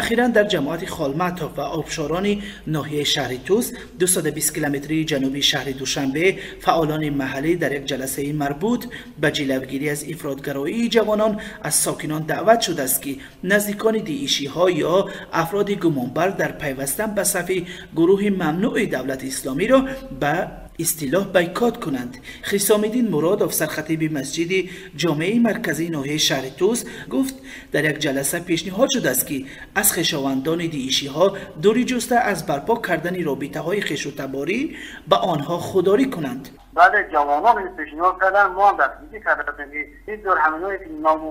Ахиран дар ҷамоати Холматов ва Обшорони ноҳияи шаҳри Тӯс, 220 километри ҷануби шаҳри Душанбе, фаъолони маҳаллӣ дар як ҷаласаи марбут ба ҷилавгирӣ аз ифротгароии ҷавонон аз сокинон даъват шудааст, ки наздикони диишиҳо ё афроди гумонбар дар пайвастан ба сафи гурӯҳи мамнӯи давлати исломиро ба истилоҳ бойкот кунанд. Ҳисомиддин Муродов, сархатиби масҷиди ҷомеаи марказии ноҳияи шаҳри Тӯс, гуфт, дар як ҷаласа пешниҳод шудааст, ки аз хешовандони диишиҳо дурӣ ҷуста, аз барпо кардани робитаҳои хешутаборӣ ба онҳо худдорӣ кунанд. Бале, ҷавонон пешниҳод карданд, мо ҳам дастгирӣ кардем, ки бисёр ҳаминое ки ному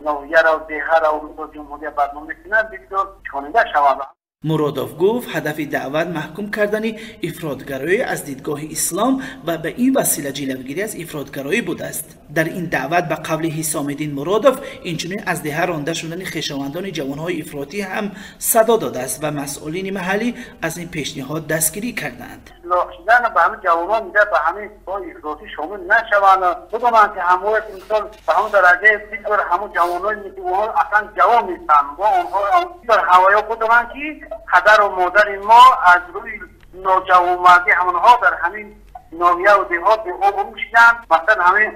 ноҳияро, деҳаро, ҷумҳурия барнома мекунанд, бисёр шонида шаванд. Муродов гуфт, ҳадафи даъват маҳкум кардани ифротгароӣ аз дидгоҳи ислом ва ба ин васила ҷилавгирӣ аз ифротгароӣ будааст. Дар ин даъват, ба қавли Ҳисомиддин Муродов, инчунин аз деҳа ронда шудани хешовандони ҷавонҳои ифротӣ ҳам садо додааст ва масъулини маҳаллӣ аз ин пешниҳод дастгирӣ карданд. Шудан ба ҳамин ҷавонон мегӯяд, ба ҳамин ифротӣ шомил нашаванд, бидонанд, ки ҳамои мисол ба ҳамон дараҷаи бисёр ҳамон ҷавононе, ки онҳо аслан ҷавон нестанд, мо онҳо бисёр ҳавоё бидонанд, ки падару модари мо аз рӯи ноҷавонмардӣ ҳамонҳо дар ҳамин ноҳияву деҳот беобрӯ шуданд, масалан, ҳамин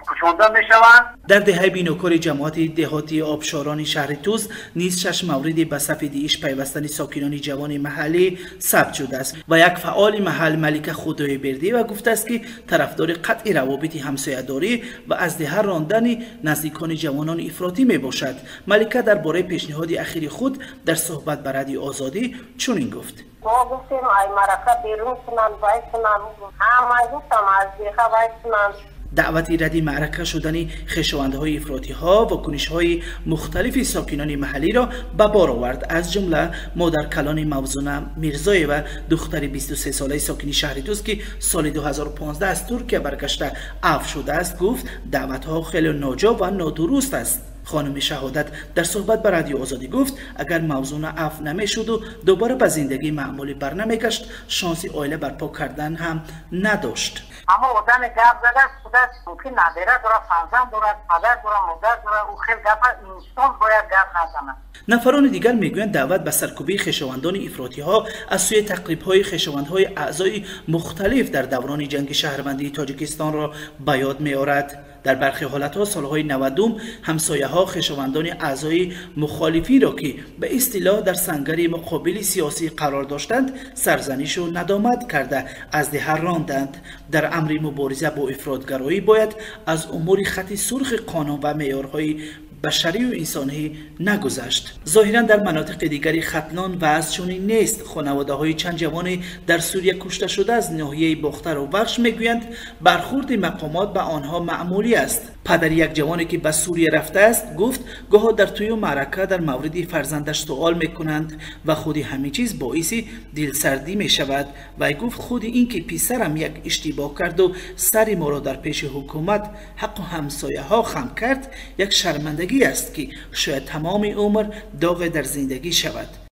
кушонда мешаванд. Дар деҳаи Бинокори ҷамоати деҳоти Обшорони шаҳри Тӯс низ шаш мавриди ба сафи дииш пайвастани сокинони ҷавони маҳаллӣ сабт шудааст ва як фаъоли маҳал, Малика Худоибердиева, гуфтааст, ки тарафдори қатъи равобити ҳамсоядорӣ ва аз деҳа рондани наздикони ҷавонони ифротӣ мебошад. Малика дар бораи пешниҳоди ахири худ дар суҳбат ба Радиои Озодӣ чунин гуфт: Мо гуфтем, ай марака берун кунанд, вай кунанд, ҳама гуфтам, аз деҳа вай кунанд. Даъвати радди маърака шудани хешовандҳои ифротиҳо вокунишҳои мухталифи сокинони маҳаллиро ба бор овард. Аз ҷумла модаркалони Мавзуна Мирзоева, духтари 23-солаи сокини шаҳри Тӯс, ки соли 2015 аз Туркия баргашта афв шудааст, гуфт, даъватҳо хеле ноҷо ва нодуруст аст. Хонуми шаҳодат дар суҳбат ба Радиои Озодӣ гуфт, агар Мавзуна афв намешуду дубора ба зиндагии маъмулӣ барнамегашт, шонси оила барпо кардан ҳам надошт. Аммо одаме гап задааст, худаш мумкин набера дорад, фарзанд дорад, падар дорад, модар дорад. Ӯ хел гапа инсон бояд гап назанад. Нафарони дигар мегӯянд, даъват ба саркӯбии хешовандони ифротиҳо аз сӯи тақрибҳои хешовандҳои аъзои мухталиф дар даврони ҷанги шаҳрвандии Тоҷикистонро ба ёд меорад. Дар бархи ҳолатҳо солҳои 90-ум ҳамсояҳо хешовандони аъзои мухолифинро, ки ба истилоҳ дар сангари муқобили сиёсӣ қарор доштанд, сарзанишу надомат карда, аз деҳа ронданд. Дар амри мубориза бо ифротгароӣ бояд аз умури хати сурхи қонун ва меъёрҳои башарию инсонӣ нагузашт. Зоҳиран, дар манотиқи дигари Хатлон вазъ чунин нест. Хонаводаҳои чанд ҷавоне дар Сурия кушта шуда аз ноҳияи Бохтару Вахш мегӯянд, бархурди мақомот ба онҳо маъмулӣ аст. Падари як ҷавоне, ки ба Сурия рафтааст, гуфт, гоҳо дар тӯю маърака дар мавриди фарзандаш суол мекунанд ва худи ҳамин чиз боиси дилсардӣ мешавад. Вай гуфт, худи ин ки писарам як иштибоҳ карду сари моро дар пеши ҳукумат, ҳаққу ҳамсояҳо хам кард, як шармандагӣ аст, ки шояд тамоми умр доғе дар зиндагӣ шавад.